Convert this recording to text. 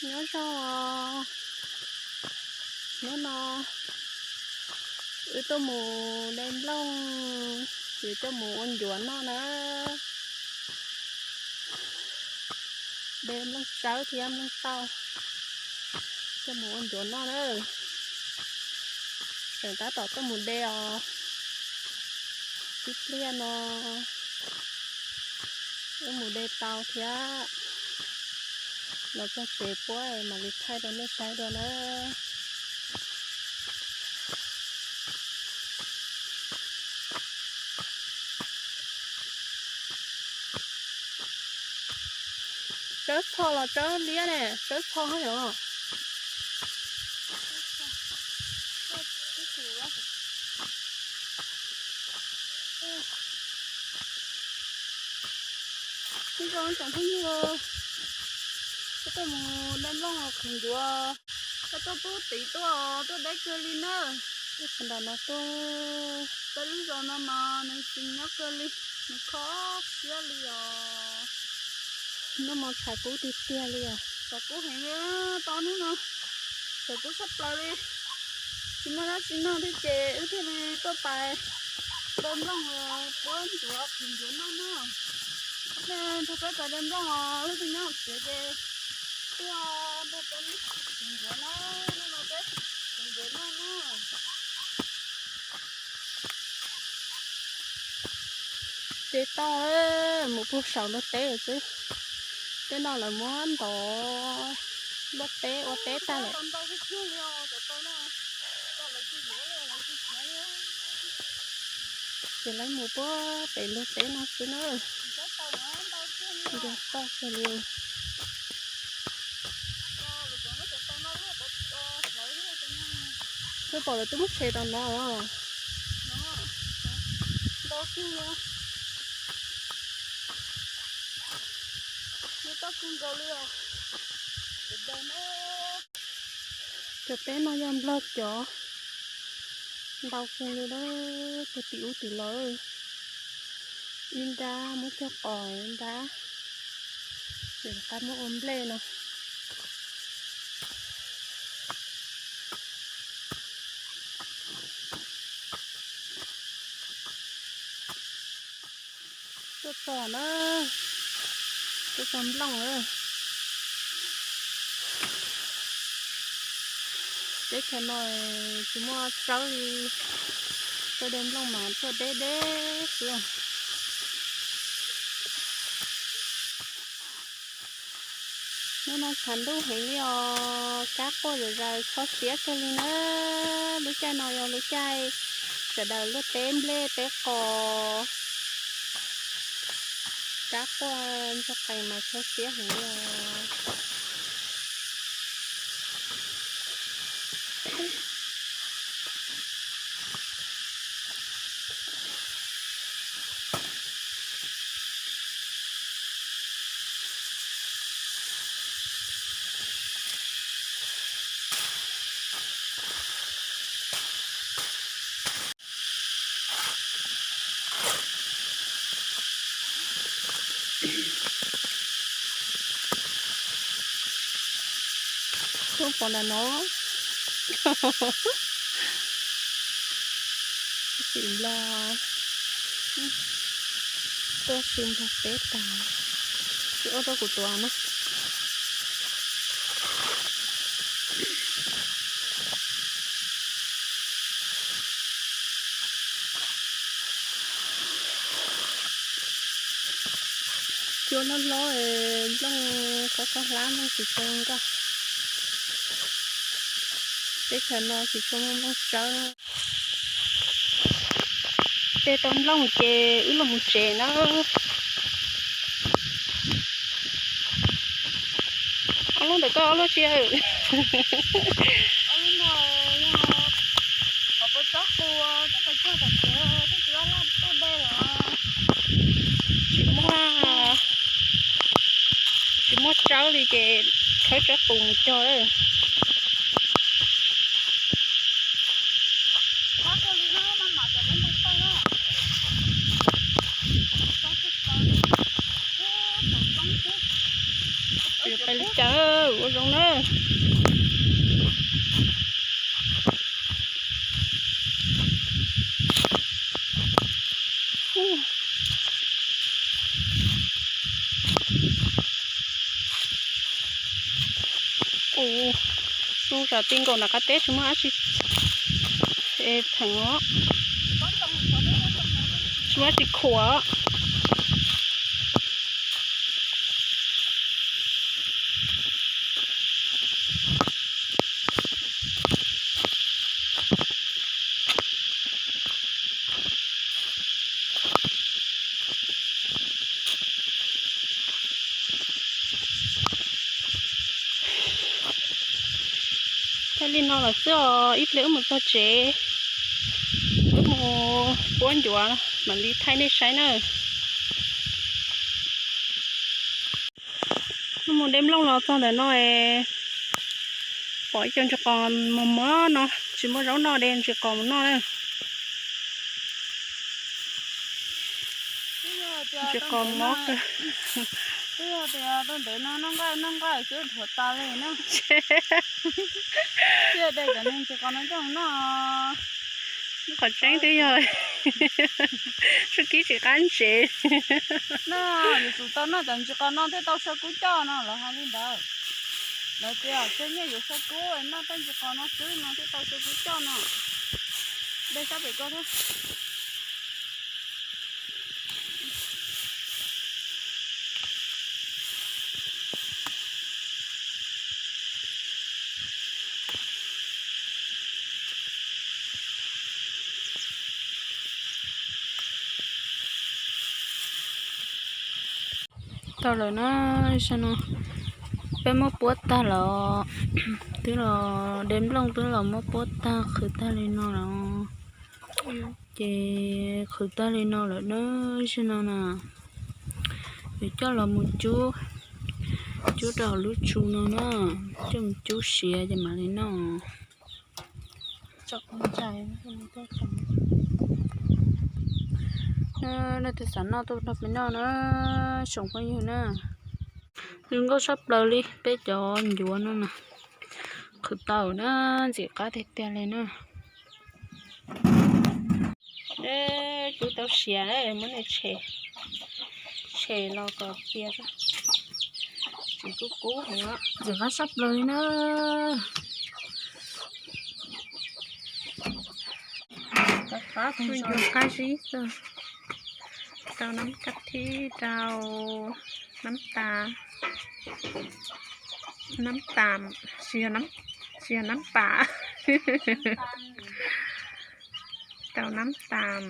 Nyob zoo os, hnub no wb tuaj mus de nplooj, yuav coj mus ua ncuav noj na. De nplooj tsawb thiab nplooj tauj coj mus ua ncuav noj na. Tseem tab tom tuaj mus de os. Ib pliag no wb mus de tau thiab los txog tsev puab mam li thaij rau nej saib dua na. Tsawb txho los tsawb liab ne? Tsawb txho heev os. Nyob zoo tsoom phooj ywg, wb tuaj mus de nplooj los qhwv ncuav, koj tuaj pub tid tuaj, tuaj deb kawg li na. Tuaj sawv daws no tuaj. Peb lub zos no mas nws tsis nyob kawg li, nws khov siab li os. Noj mov tshav kub tiag tiag li os. Tshav kub heev li, tau hnub no tshav kub tshaj plaws li. Tsis muaj dab tsi noj thiab ces wb thiaj li tuaj pais de nplooj puab ncuav qhwv ncuav noj na. Nej nrog peb pais de nplooj os, leej twg nyob hauv tsev ces tuaj nrog peb qhwv ncuav na, hnub no peb qhwv ncuav noj na. Ces tau mus puag saum luag teb xwb. Tej no lawv muab ntov luaj teb ua teb tag lawm. Ces lawv mus puag pem luag teb no xwb na. Ncuav toj kawg li. Koj pom lawv twb muab tshem tau no. Ntau kawg li. Ncuav toj kawg nkaus li os. Cov teb no yog nplog cov, ntau kawg li lawm, puag tim ub tim lawm. Ib nrab muab cog qos ib nrab, ces rov qab muab ua nplej no. Tuaj txog na, tuaj txog nplooj na. Teb chaws no tsis muaj tsawb li, tuaj de nplooj mas tuaj deb deb xwb. Hnub no tshav ntuj heev li os, kab quaj zom zaws kho siab kawg li na. Lub caij no yog lub caij sawv daws luaj teb nplej teb qos. Kab quaj ntsuag qees mas kho siab heev li os. Tuaj pom ntawm no, tim nplog, tuaj xwb nplog peb tag, tsis ua rau kuv tuav na. Cua loj hlob, nplooj khaub khaub hlab, nplooj tsis tshua zoo nkauj. Teb chaws no tsis tshua muaj nplooj tsawb. De tau nplooj ces wb los mus tsev na. Ob lub ntawm koj ob lub tsi? Tsis muaj, tsis muaj tsawb li ces khawb tsawb qus mus cog. Yuav pais li cas? Ua zoo na. Ub, hnub tsam ti nkaus nram qab teb tsis muaj dab tsi theem os, tsis muaj dab tsi khuam. Thaij li no lawm xwb os, ib pliag wb mus txog tsev, wb mus puab ncuav mam li thaij nej saib na. Wb mus de nplooj los txog ntawm no es pom ib co ntsis qos mos mos no, tsis muaj zaub noj de ntsis qos mus noj na. Ntsis qos mob kawg. Twb yog tias rau ntawd no noj nqaij noj nqaij xwb dhuav tas li na. Thiaj de cov ntsis qos no coj mus noj. Qhov tseeb twb yog tsuj kib tsis qab ntsev. No, yuav tsum tau noj cov ntsis qos no thiaj tau saw kub coj no, lawv hais li ntawd. Lawv tias txhua nyiaj yuav saw kub, noj tej ntsis qos no xwb no thiaj tau saw kub coj no. De sab pem ko thiab. Tau lawm na, saib no, peb muab puab tag los, twb los de nplooj twb los muab puab tag qhwv tag li no los, ces qhwv tag li no lawm na, saib no na, yuav coj los mus cub, cub rau hauv lub tsu no na, coj mus cub siav ces mam li noj. Leej twg xav noj tuaj nrog peb noj na, tsoom phooj ywg na. Zoo nkauj sab plaws li peb cov ncuav no na. Qhwv tau na, ntxim qab tiag tiag li na. Cub tau siav, muab niag tshem, tshem los kom tiav, tseem kub kub heev, ntxim qab sab plaws li na. Ncuav qab zib xwb, rau nab kab thib, rau nab tas, nab tas, tsis yog nab pas, rau nab tas.